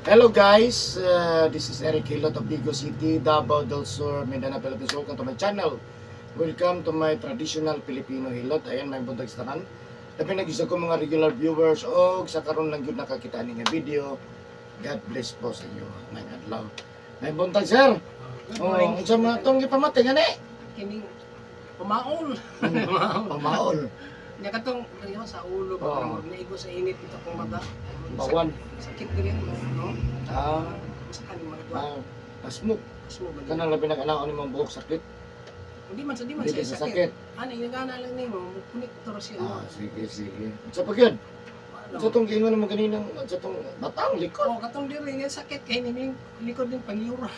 Hello guys, this is Eric Hilot of Digos City, Davao del Sur, Mindanao, Philippines. Welcome to my channel. Welcome to my traditional Filipino hilot. Ayan, may buntag sa tanan. Labi na ko mga regular viewers o sa karon lang gyud nakakita ni nga video. God bless po sa inyo. May adlaw. May buntag, sir. Good Oh, morning. unsa man tong gipamati gani? Kining pamaol. Pamaol. Nya katong diri sa ulo ba Oo. oh. Naigo sa init ito akong mata. Bawan. Sakit diri no, no? Ah, Sa kaning mga kuwan. ah, pasmuk. Asmo ba? Kanang labi na kanaon ni mong buhok sakit. Hindi man sa di man Hindi sa sa sakit. Ani ingana lang nimo, mo connector siya no. Ah, sige, sige. Unsa pa gyud? Wala. Sa tong giingon mo kaninang sa tong batang likod. Oh, katong diri nga sakit kay ning likod din pangyura.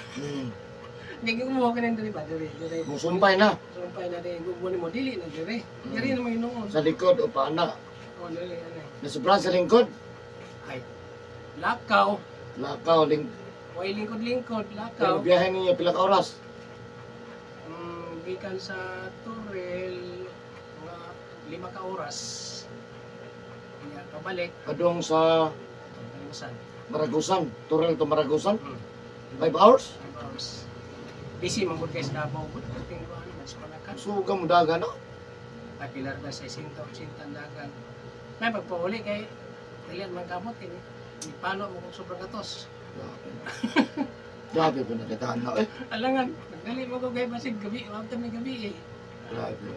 Nga mo kanin diri ba diri diri. Musumpay na Sumpay na diri gubo nimo dili na diri. Diri na may noon. sa likod o paana. Oh, diri ani. Nasubra sa lingkod. Ay. Lakaw, Lakaw ling way lingkod-lingkod, pero lakaw. biyahe ninyo pila ka oras? Gikan sa Torrel, mga 5 ka oras. Kaya pabalik, Padung sa Kalimusan. Maragusan, Turel to Maragusan, 5 hours. 5 hours. Busy man gud kay sa Davao gud. Tingko ano mas panakan. Suga mo daga no. Ay pilar na sa 60 80 dagan. May pagpauli kay dili man kamot kini. Ipalo mo kung sobrang gatos. Grabe. Grabe po na na eh. Alangan, nagdali mo ko kay basig gabi, wag may gabi eh. Grabe.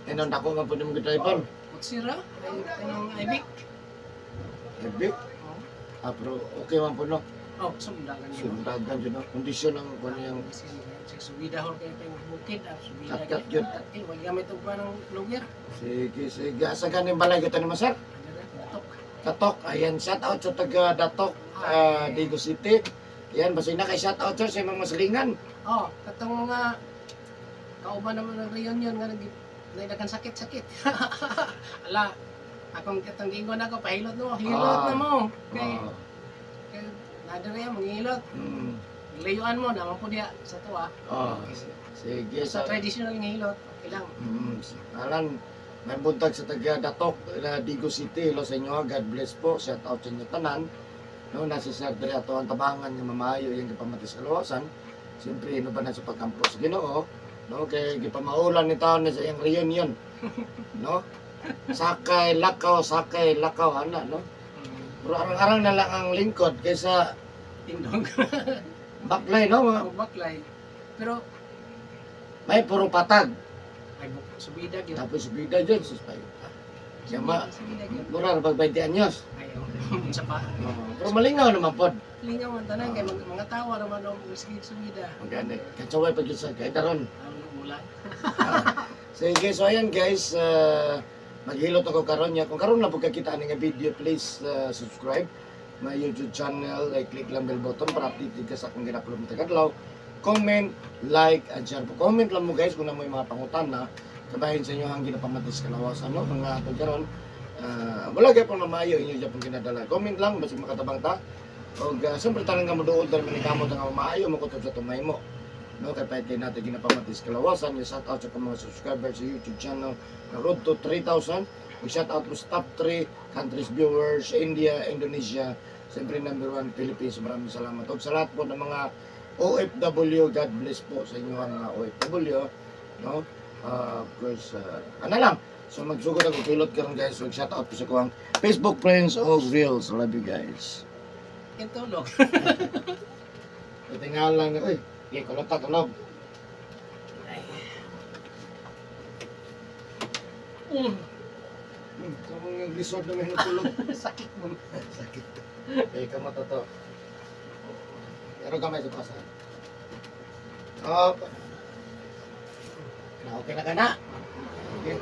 Eh nang dako man po nimo driver. Kutsira, ay kanang ibik. Ebik. Oh, Ah, pero okay man po no. oh sumdagan yun. Sumdagan jud no. Kondisyon ang kuan yang Subida hor kayo kayong bukid ang subida. Kat-kat yun. Kat wag gamit og ng lugar. Sige, sige. Asa ganing balay kita ni sir? Datok. Datok, ayan, shout out sa taga Datok, ah, Digo City. Ayan, basta na kay shout out sir sa mga masalingan. Oh, katong mga kauban naman ng reunion nga nag nagdagan sakit-sakit. Ala, akong katong giingon ako pahilot mo, hilot na mo. Kay kay nadere mo hilot. Layuan mo naman po diya sa tuwa. Ah, sige, Sa sa traditional nga hilot, okay lang. Alan, may buntag sa taga Datok, Digo City. Hello sa inyo, ha. God bless po. Shout out sa inyo tanan. No, nasa Sir Dre ato ang tabangan nga mamayo yung gipamati sa kalawasan. Siyempre, ino ba na sa pagkampo sa Ginoo? No, kay gipamaulan ni taon ni sa iyang reunion. No? Sakay, lakaw, ana, no? Pero arang-arang na lang ang lingkod kaysa Tindog. baklay, no? O baklay. Pero May puro patag. ay subida gyud. Tapos bida dyan, suspay. Yama. Subida gyud. Mura pag 20 anyos. Ay, oh. Sa pa. Oo, pero malingaw naman pod. Lingaw man tanan kay mga tawa raman og sige sumida. Maganda. Katsaway pag yun sa kay daron. Ang ulan. Sige, so ayan guys, maghilot ako karon niya. Kung karon lang po kakita ani nga video, please subscribe my YouTube channel, like, click lang bell button para updated ka sa akong gina-upload mo tagadlaw. Comment, like, and share po. Comment lang mo guys kung na mo yung mga pangutana. Kabahin sa inyo ang ginapamatis kalawasan, no? Mga atong karon. Wala gyud pong mamayo inyo gyud pong ginadala. Comment lang basig makatabang ta. Og siyempre tanan nga moduol dali man kamo nga maayo mo kutob sa tumay mo. No, kay pwede natin ginapamatis kalawasan. Yung shout out sa akong mga subscribers sa YouTube channel na road to 3,000. Ug shout out mo sa top 3 countries viewers, India, Indonesia, siyempre number 1 Philippines. Maraming salamat. Ug sa lahat po ng mga OFW, God bless po sa inyo ang mga OFW, no? Of course, ano lang. So magsugod ako pilot karon guys. So shout out po sa kuwang Facebook friends o reels. Love you guys. Kintulog. Ito lang, uy, okay, kulota, kulog. Sa mga resort na may natulog. Sakit mo. Sakit. Eh, kamata to. Pero gamay sa pasahan. Oh. Na, okay na ka na. Okay.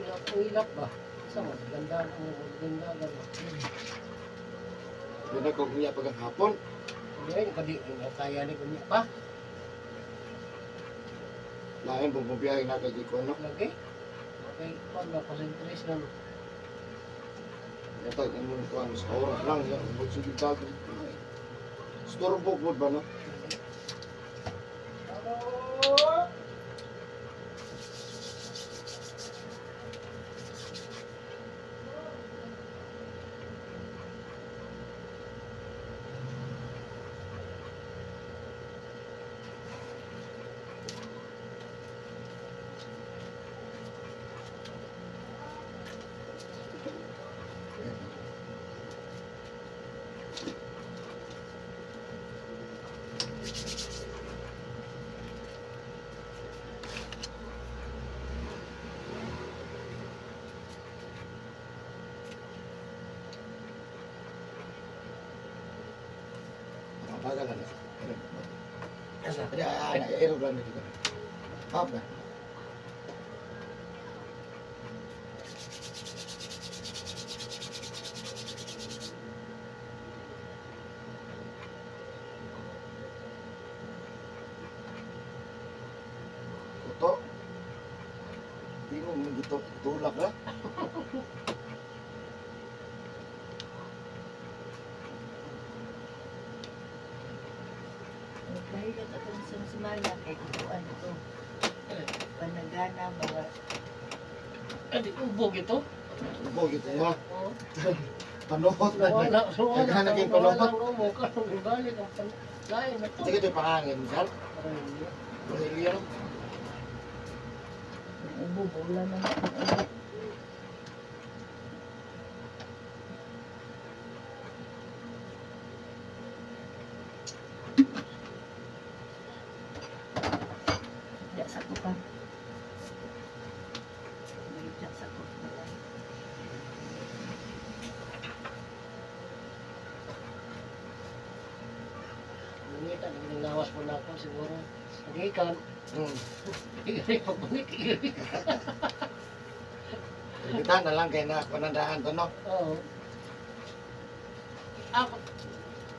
Ilap ilap ba? Sa mo ganda ang ganda ganda. Hindi na kung niya pag hapon. Hindi rin kadi kaya ni kunya pa. Lain bumubiyahe na kay ko, no? Lagi. Okay, pag na concentration. Ito, yung kuan sa oras lang. Yan, magsigil dago. Storbo po ba no? Mabagal na siya. Asa? Ada ada aeroplano dito. Apa? Kuto. Bingung mo dito tulak ha. Nagpahilot akong sumsumala kay kukuan ko. Panagana ba? Ay, di ubog ito. Ubo kita ya. Oo. Panuhot na. Wala, wala. Naghanap yung Wala panuhot. ang umo. Karong balik ang lain na to. Sige ito yung pangangin, Sal. Aurelio. Ubo, wala na akong ubo. Diya sa ko pa. Diya sa ko. Nangita, naging po na ako siguro. Nagikan. Iri, pagbalik, iri. Kita na lang kay na panandaan to no. Oo. Ako,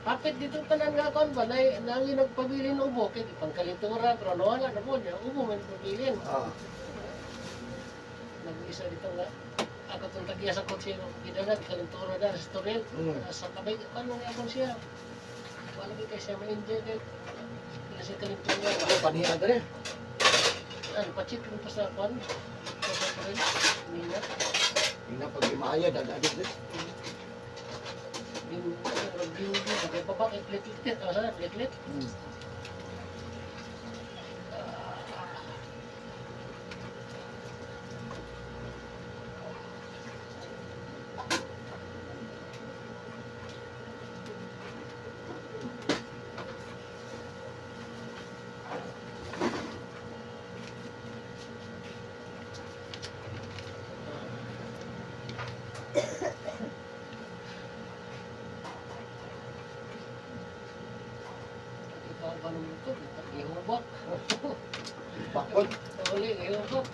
kapit dito tanan nga kon ba, na, nangin nagpabilin ubo, kay pangkalitura, pero nawala na po niya, ubo man pabilin. Ah. Nag-isa dito nga, ako itong tagiya sa kotse, gidalag, kalintura na, sa Torel, sa kabay, ano nga akong siya. Wala kay siya ma-enjoy kay kasi kalintura. Ano paniha dere? Ano, pachit rin pa sa kwan, sa Torel, nina. Ina pag imaya dagagid dere. Yung review mo, kay baba, kay klit-klit, ano sana, klit-klit. Ikaw ba naman ito? Ihubak. Bakod. Uli, ihubak.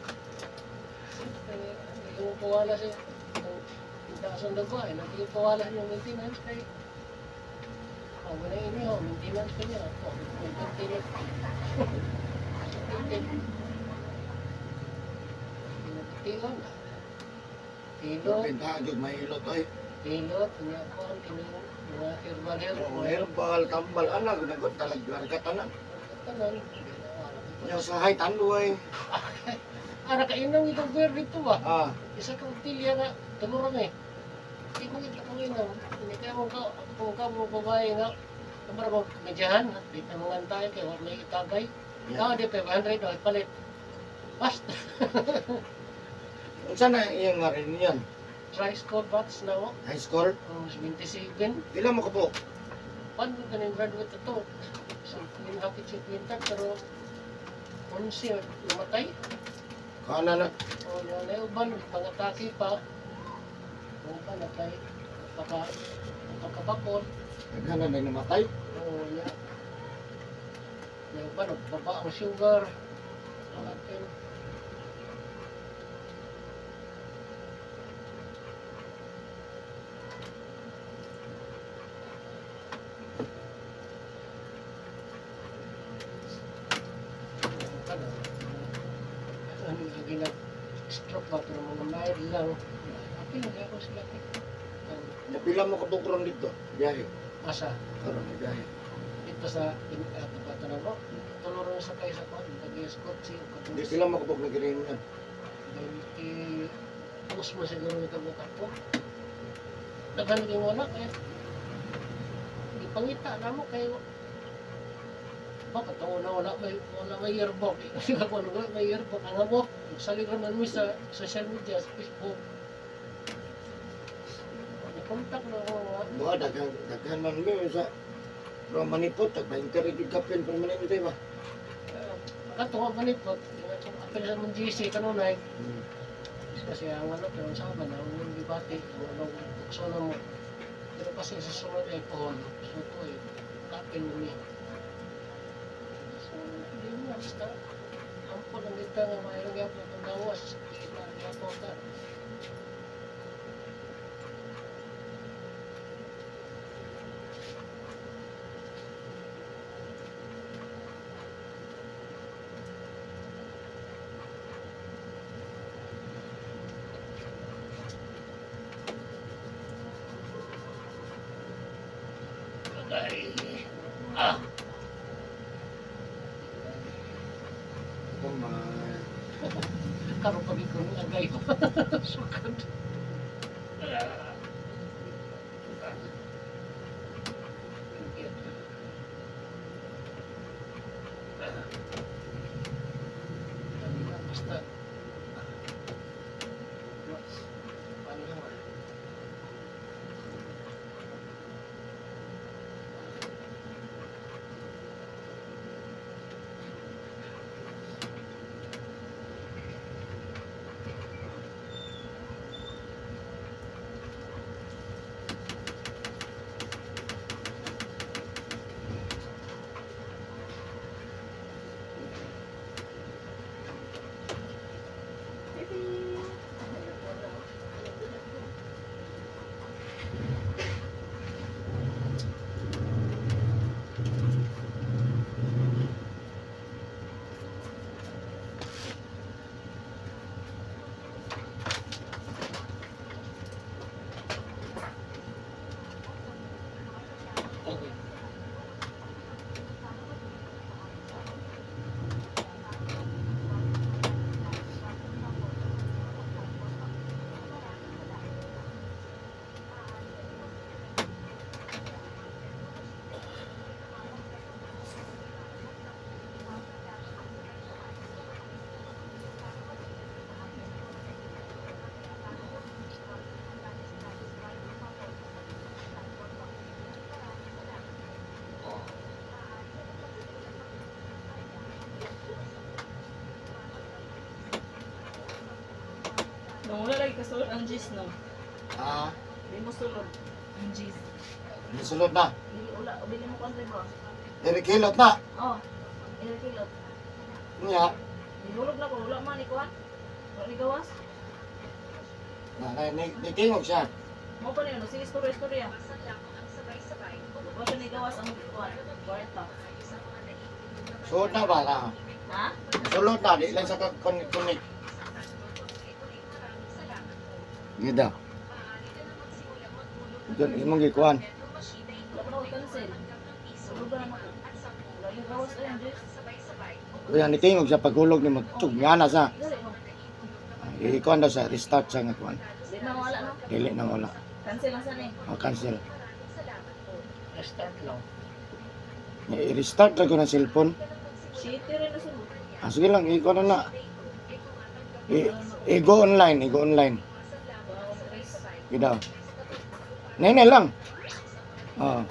Ihubak siya. Ang taas ang dagwa, eh. Nag-iwala yung maintenance kay. Oh, wala inyo, maintenance pa niya. Oh, maintenance. Pinagtiwan. Hilot, Pinta jud mahilot oy. hilot, niya ko ang kining mga herbal Oh, herbal. herbal tambal ana gud talag ka tanan. Tanan. Nya sa hay tanduay. Ara kainong itong beer dito ba? Ah, Isa ka tilya nga tulura eh. Di ko kita kong inong. Hindi kaya mo ka kung ka mo babae nga kamara mo medyahan di ta mga tayo kay wa may itagay. yeah. Ikaw di 500 o palit. Basta Unsa na iyang nga rin yan? rice code bats na mo. High school? Ang 77. Pila mo ka po? Pan mo ganing graduate ito. So, yung hapit si Quinta pero 11 namatay. Kana na. O na uban pangatake pa. Uban natay paka pagkabakod. Daghan na namatay. Oo, niya. Yung ba, nagbaba ang sugar. Ang atin. Ano, ano yung ginag-stroke ba, pero mga mild lang. Apil lang ako sila. Ang Pila mo ka bukron dito? Biyahe. asa. Karon na biyahe. Ito sa ato na ko. Tulo rin sa kay sa kuan, pag-escort si Hindi sila makapag nag-reunion. 22 mo siguro ito mo kapo. Daghan kay wala kay gipangita na mo kay baka tawo na wala may yearbook. Kasi ako ano may yearbook ang amo salig raman mo sa social media sa Facebook. Ni-contact na ako nga. Buha, daghan, daghan man mi sa pero manipot, tag 20 rin yung kapin permanente ba? Katuwa manipot, apel sa mong GC kanunay. Kasi ang ano, pero sa man, ang yung debate, ang ano, bukso na mo. Pero kasi sa sunod ay pohon, so ito eh, kapin mo niya. So, hindi mo, basta, ampo lang kita nga mayroon nga po itong gawas, kita nga po ka. Agay. Ah! Ito, ma... Karoon pag ikaw ng agay ko. Sukad. Ah. Basta. Paano lang ah. Baby. Okay. Nung wala lagi kasulod ang G's, no? Ah, Di mo sulod ang G's. nisulod na. Dili wala, bili mo kontra ba? Eric Hilot na. Oh, ilakilot. Niya. Nihulog na ko, wala man ni kuan. Wala ni gawas. Na, na, ni, nitingog siya. Mo pa niyo, sige istorya istorya. Wala ni gawas ang kuan, kwarta. Sulod na ba na? Ha? Sulod na, di lang sa connect. Gida. Doon, imong gikuan. Wala pa na ko cancel. Sulod na naman ko. Wala ni gawas ay ang G's. Kuya, nitingog siya paghulog ni magtug. Nga na siya. Dali mo. Ikuan daw siya, restart siya nga kuan. Di na wala no. Dili na wala. Cancel lang sana eh. O, cancel. Restart lang. I-restart lang ko ng cellphone. Shit, rin na sulod. Ah, sige lang, ikuan na na. I-go online, i-go online. Wala ko trace. Gida. Nene lang. Oo.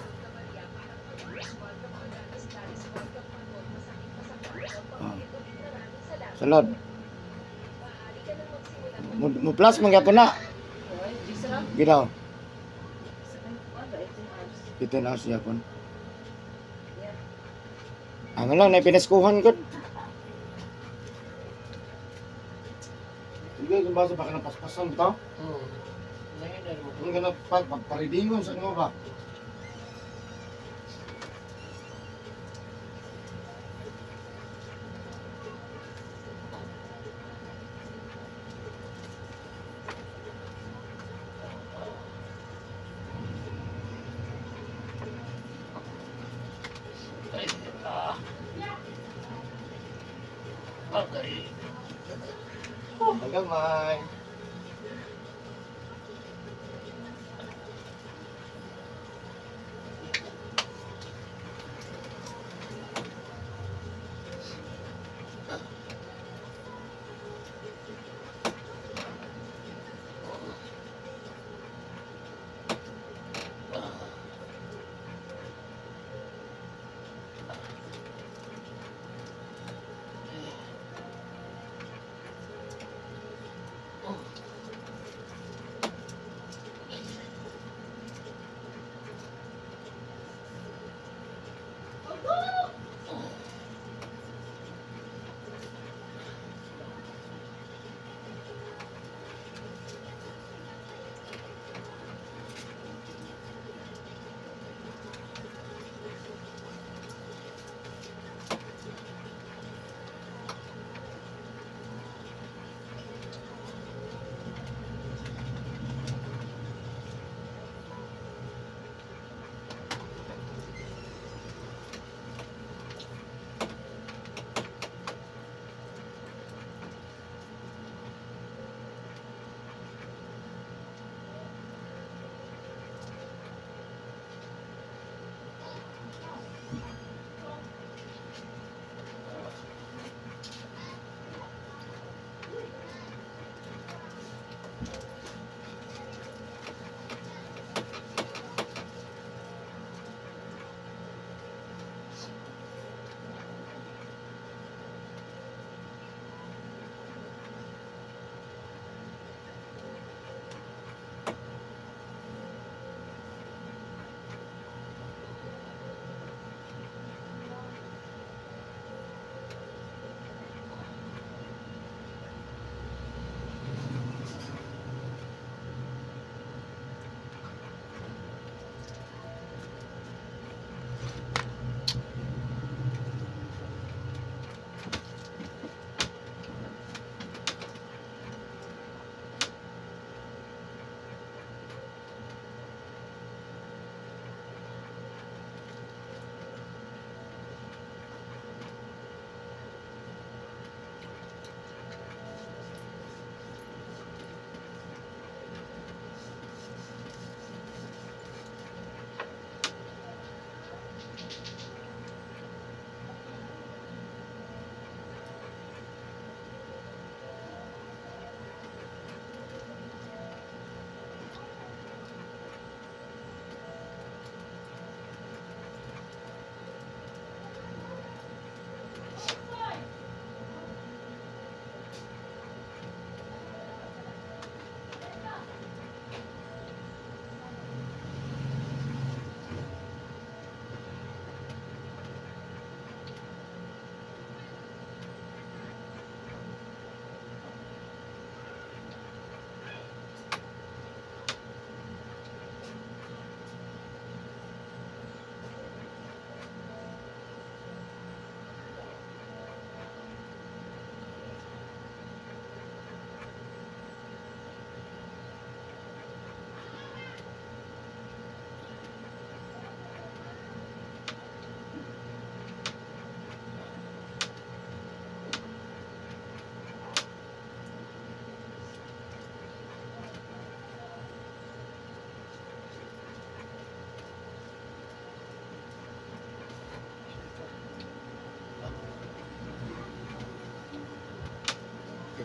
Oo. Sulod. Mo plus man gyapon na. Okay, G's ra. Gida. Sa kuan ba 18 hours. 15 hours gyapon. Yeah. Ano lang, naipinaskuhan ko. Sige, kung basta baka napaspasan to. Ngayon na mo. Kung gano'n, pagparidingon sa inyo ba? Okay. Gamay.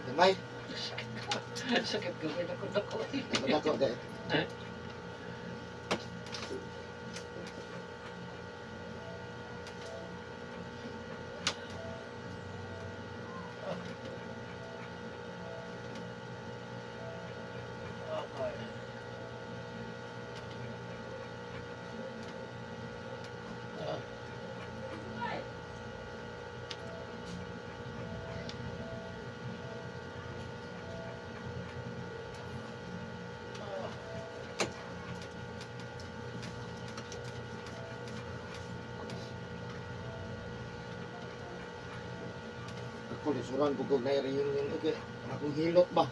Gamay. Sakit gamay na ko dako. Dako de. Okay. Ah. Ako lisuran ko kog na reunion, okay. Akong hilot ba?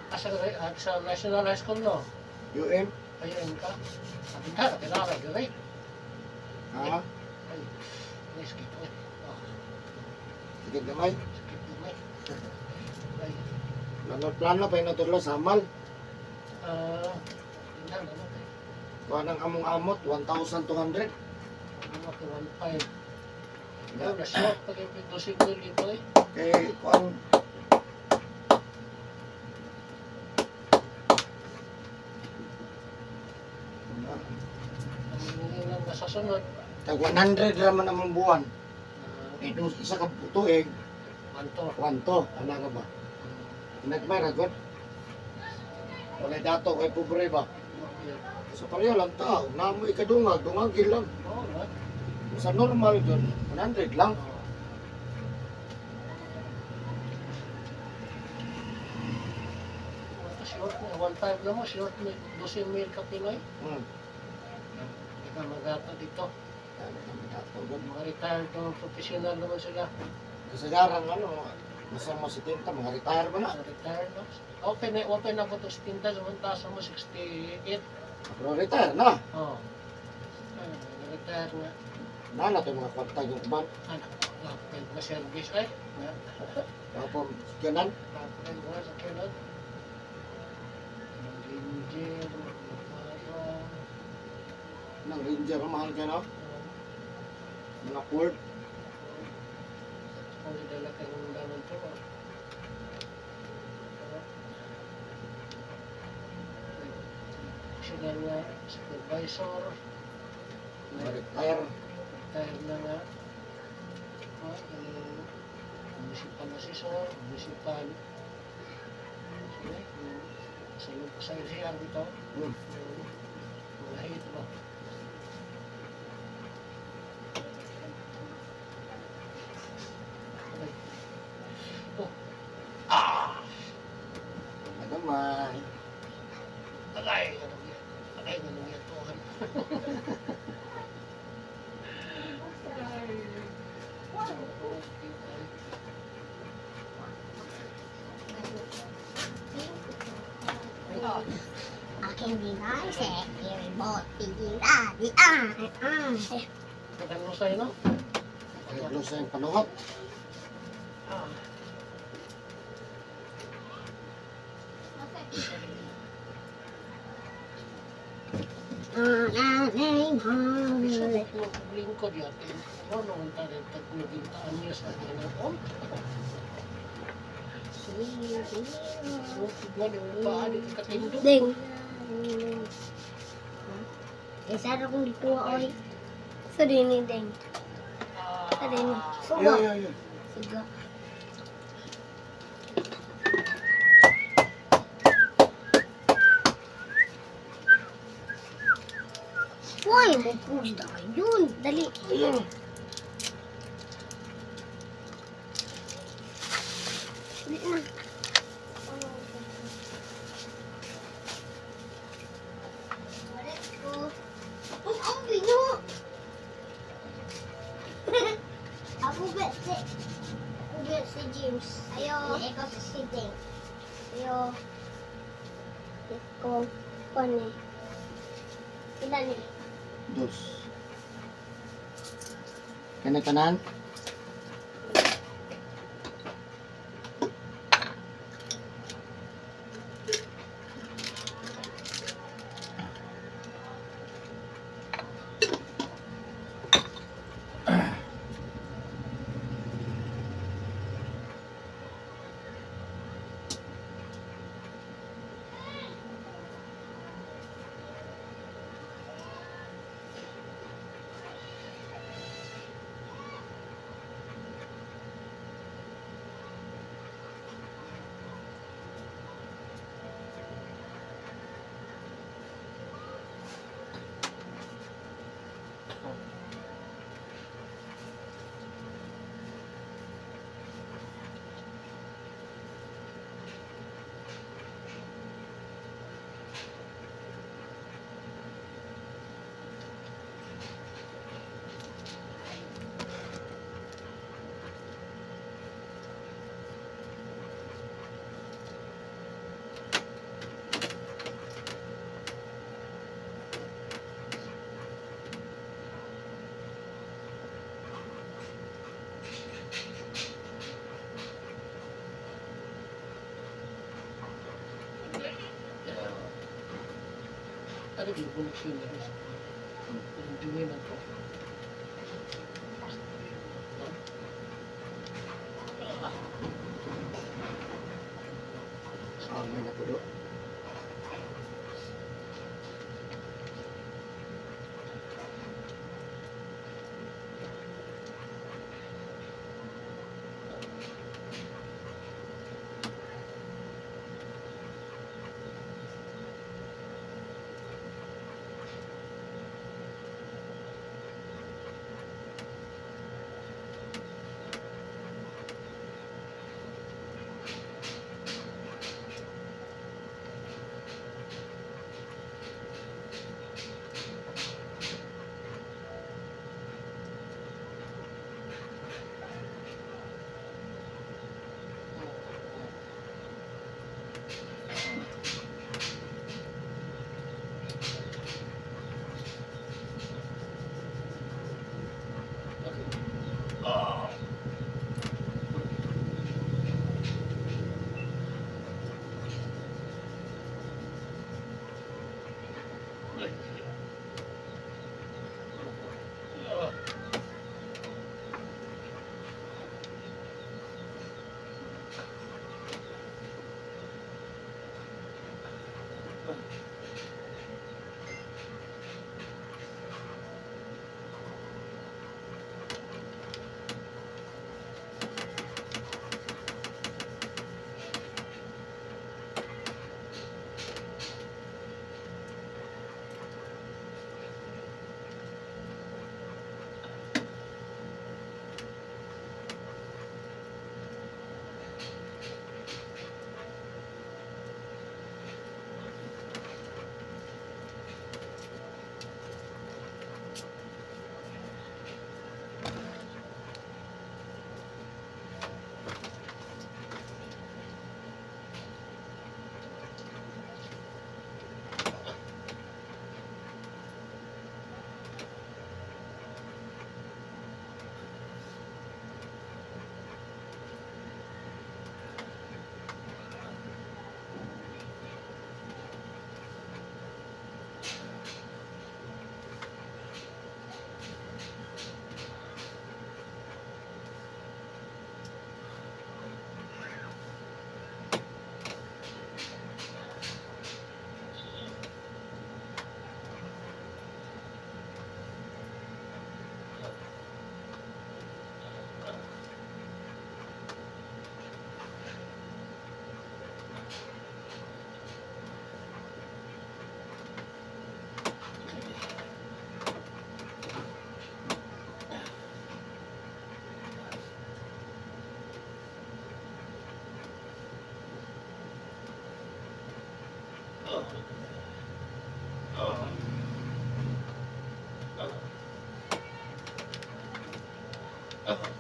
Asa ka ah, sa National High School, no? UM? Ayun ka. Sabi na, kinara, dire. Ha? Ay, ay, sakit ko eh. Oh, Sige gamay. sakit gamay. Ay, Plano plano pa yung natudlo sa Hamal. ah, tingnan ano kay. Kuha ng among amot, 1,200. Ano kay 1.5. Ano na short pag yung 12 dito eh. Kay kuan Ang lang nasa sunod. Tag 100 ra man among buwan. Ah, Eh, dus isa ka tuig, 1 to. 1 to. Ano ka ba? Nagmay ra god. Wala dato kay pobre ba? Sa pareho lang tao, namo ikadungag, dungagin lang. Oo, no? Sa normal yun, 100 lang. Oo. Short na, 1.5 na mo, short na, 12 mil ka Pinoy. Hindi ka magata dito. Ano kami dato god. Mga retired na professional naman sila. Kasagaran ano, nasa mo 70, mga retire ba na? Mga retired no? Open na, open na ko to sa tinda, sa mo 68. Pero retire na. Oo. Oh. Ay, retire na. Nana to mga kwarta yung uban. Ano, open na service ay. Nga, Tapos, ganan. open na sa kinod. Ang Ranger, mga Nang Ranger, mahal ka na. Mga Ford. Kung dala kay undangan to. Oh. Sila nga supervisor, Mga retire. retire na nga. Oh, yung municipal assessor, municipal sila, yung sa sa LCR dito, yung mga hit ba? Okay. Oh. Ah! Nagamay. Agay! Ganun yan. Agay, ganun yan. Tuhan. Agay. Okay, ay. Ah. Aking dinay sa kiribot, tigila, di ah, ah. Tagal mo sa'yo, no? Ay, close sa yung panuhot. Ah. Ah, ah, ah, ah. Bisa mo lingkod yate. Ano nung tayo tag-nabintaan niya sa ganoon? So, tignan yung paa dito katindo. Ding. Eh, sana kong dito, oy. Sa dini, ding. Sa dini. Suga. Yo, yo, yo. Suga. Uy, mapusta yun. Dali. Ayun. Dali na. Oh, ang bino. Ako ba si Ako ba si James? Ayo. Ikaw si Ding. Ayo. Ikaw. Kone. Ilan eh? Dos. Kani tanan? Ano yung connection na rin sa Yung na to. Ah, may napulo.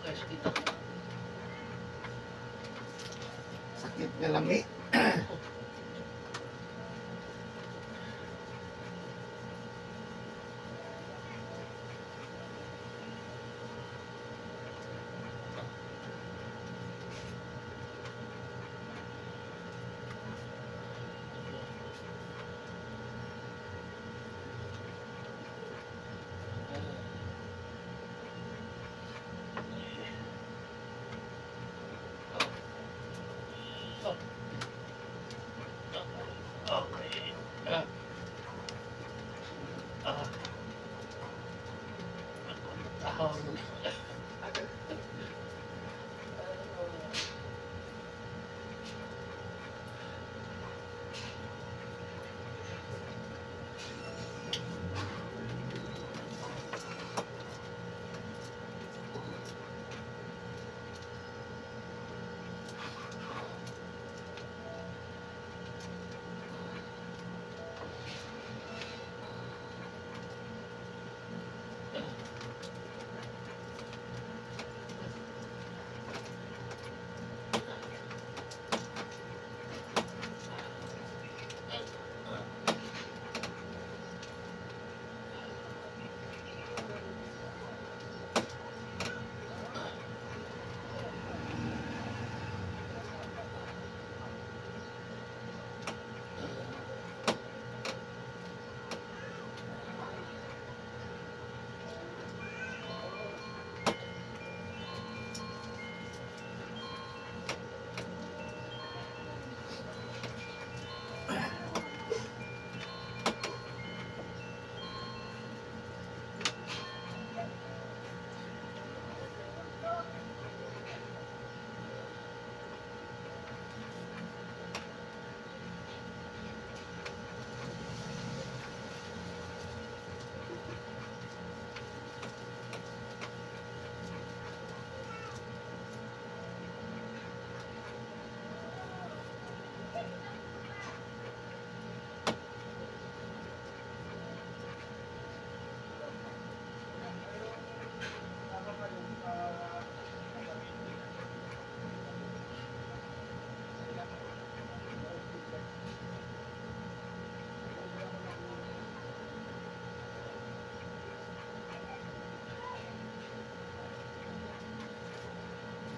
Guys, kita. Sakit nga lami.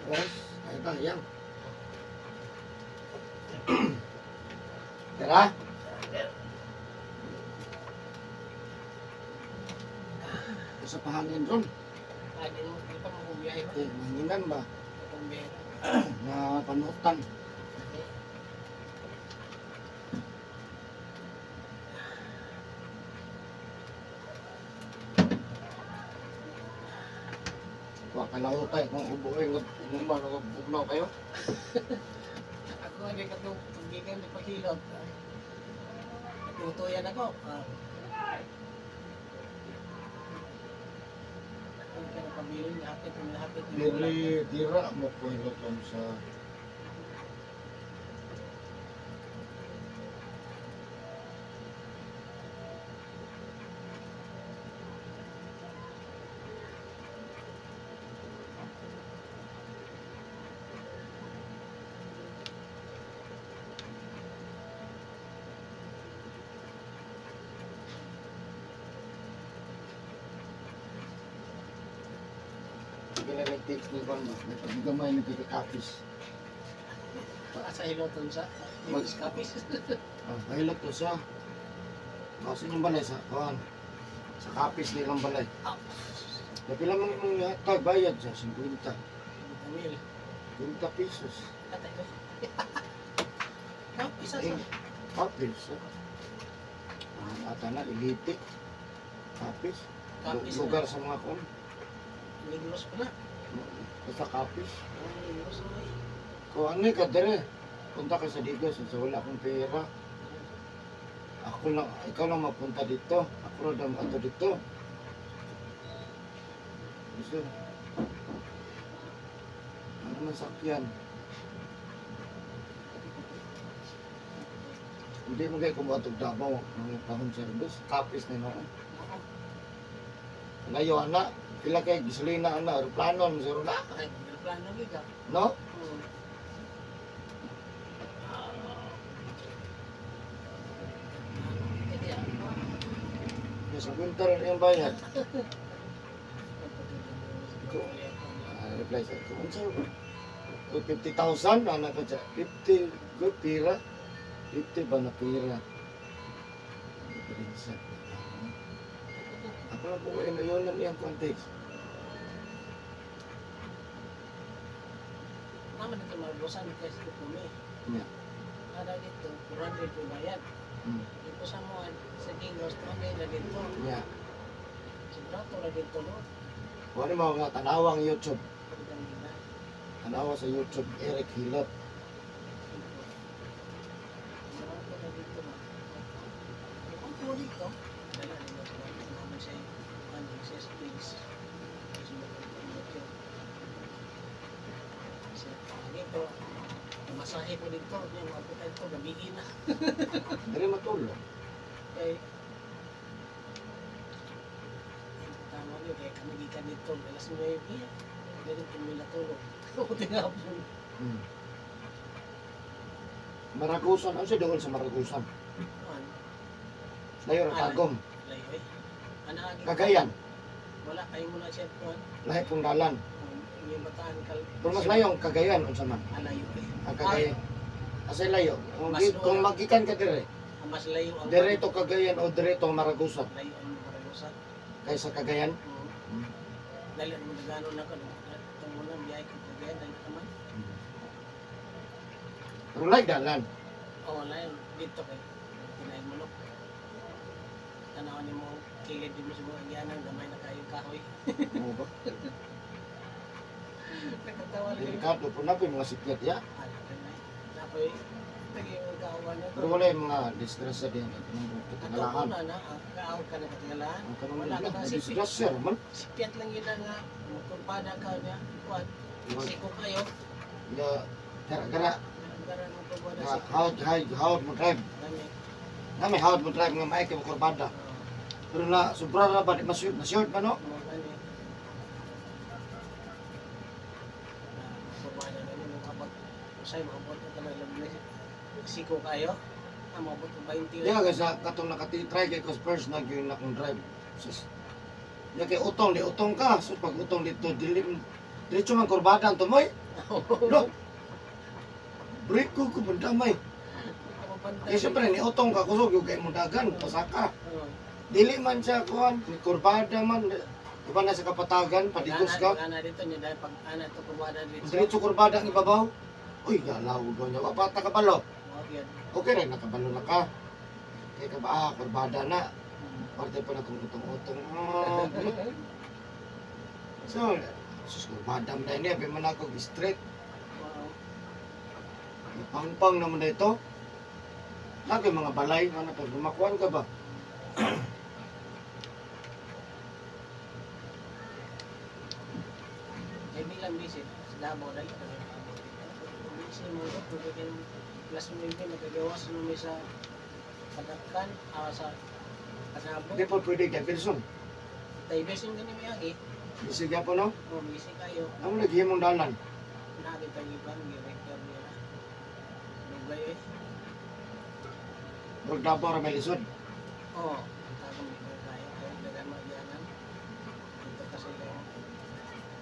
Oras. Ay ba, yan. Tara. Sa pahangin ron. Ay, di mo di pa mo biyahe ba? Eh, mahanginan ba? Itong biyahe. Na panutan. Wa kalaw tayo kung ubo ay ngumba bugnaw kayo. Ako ay katong tugikan di pahilot. Natutuyan ako. Ah. Ako ka na pabilin, hapit, hapit. Diri dira mo ko hiloton sa Sige lang nag-text ni Juan ba? May paggamay ni Kikakapis. Sa hiloton sa kapis. Ah, mahilot to siya. Kasi yung balay sa kuan. Sa kapis nilang balay. Kapila man imong yata bayad sa 50. Mil. 50 pesos. Atay ko. Kapis sa. Eh, kapis. Eh. Ang ata na iliti. Kapis. Kapis. Lugar sa mga kuan. Negros pa na. Basta kapis. Negros na eh. Kung ano ka dire. Punta ka sa Digos, sa wala akong pera. Ako lang, ikaw lang mapunta dito. Ako lang daw maadto dito. Gusto. Ano man sakyan? Hindi mo kayo kumuha og Davao mga pahon service. Kapis na noon. Layo ana, pila kay gasolina ana, aeroplano zero na, Ay, plano gyud ka. no? Yung sa kwinta rin yung bayad. Reply sa ito. Unsa ko 50,000 ana ka dyan. 50 good pira. 50 ba na pira? Diferensya. Ako lang po ko yun lang iyang context. Naman ito malusan kay sa kumi. Yeah. Ada dito, 400 po bayad. Dito sa mga sa Dingos, 200 na dito. Yeah. Sobrato na dito, no? Kung ano mga tanawang YouTube. Pagdang nila. Tanawa sa YouTube, Eric Hilot. Sobrato na dito, no? Kung po dito, dala nila sa mga naman siya, ano, siya sa Twigs. Dito, masahe ko dito, yung mga puta ito, gabiin na. Dari matulog. Kay tama niyo kay kami gikan dito alas 9. Dili ko mila tulog. Buti nga po. Maragusan. Ano siya doon sa Maragusan? Kuan, Layo ra Tagum. layo eh. Ana agi. Cagayan. Wala kayo muna siya kuan. Lahi pong dalan. Yung bataan kal. Pero mas layo ang Cagayan unsa man. Alayo eh. Ang Cagayan. Asay layo. Kung, Mas kung magikan ka dire, Ang mas layo ang diretso Cagayan o diretso Maragusan Layo ang Maragusan. kaysa Cagayan. Dali ang nagano na ko. Itong muna biyahe ko Cagayan dali naman. Pero lahi dalan. Oo, layo dito kay tinayin mo no. Tanawan nimo kilid di mo siguro ang yanan gamay na kayo kahoy. Oo ba? Nakatawa lang. Delikado po na po yung mga sikyat ya. Napoy, tagi yung kaawa niya. Pero wala yung mga disgrasya din. Ang Ato katingalahan. na na, ang kaaw ka na katingalaan. Ang kanong Wala ka na na sipi. disgrasya naman. Sipiat lang yun ang nga, mutumpada ka niya. Kuan, siko kayo. Ya, gara-gara. Gara mo kurbada Nga, siko. how mo drive. Dami. Nga may how mo drive nga may kay kurbada. Pero na sobra ra ba di mas short ba no? Mo gani. Kurbada na mo kapag usay maabot na talaga lang siko kayo. Ah, maabot og 20. Diya kay sa katong nakati-try kay ko first na gyud na akong drive. Sus. Ya kay utong di utong ka. So pag utong dito dili diretso man kurbada ang tumoy. Lo. Break ko ko bandamay. Mabantay. Kaya siyempre ni utong ka kusog yung kay mo dagan pasaka. Oo. Dili man siya kuan, ni kurbada man. Di ba na sa kapatagan, padigos ka. Pag ana dito niya dahil pag ana ito kurbada dito. Diretso kurbada ang ibabaw. Uy, galaw ko niya. Wa pa ta kabalo. Wa gyud. Okay rin, nakabalo na ka. Kaya ka ba, ah, kurbada na. Parte pa na kung utong-utong. Ah, so, sus, kurbada man na ini. Abi man ako, straight. Wow. Pangpang naman na ito. Lagi mga balay, ano, pag lumakuan ka ba? Kay bilang visit sa Davao dali na kayo maabot dito. Busy mo ko kay plus 9 magagawas mo may sa Padakan, sa Panabo. Hindi po pwede kay Wilson. Tay besin gani may agi. Bisig po no? O busy kayo. Ang lagi mong dalan. Naagi tag ibang gi-record nila. Dugay eh. Murag Davao ra may lisod. Oo, ang tagong dito tayo. Kaya dagan magyanan. Dito kasi yung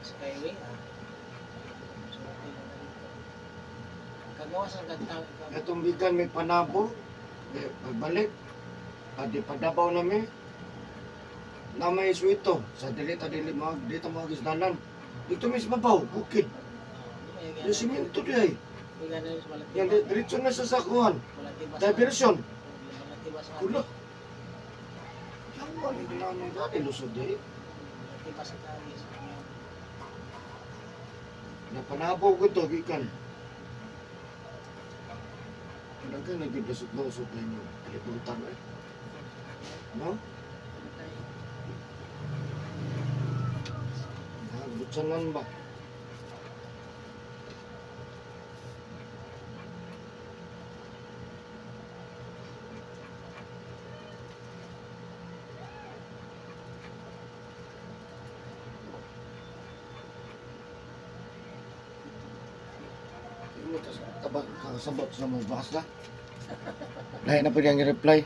skyway ah. So, okay lang na dito. Kagawas ang gantang ikaw. Katong bigan may Panabo, eh, pagbalik, padi padabaw na mi. Na may suwito, sa dili ta dili mag dito mga gisdalan. Dito may sa babaw, bukid. Yung simento di ay. Yan, diretso na sa sakuhan. Diversion. Kulo. Yawa, hindi na ano dati, lusod di. Napanabo ko to, gikan. Dagan nagiblasot-lusot na inyo. Kalibutan eh. No? Butsanan ba? Hindi mo tas tabang kakasabot sa mga basta. Lahi na po niyang reply.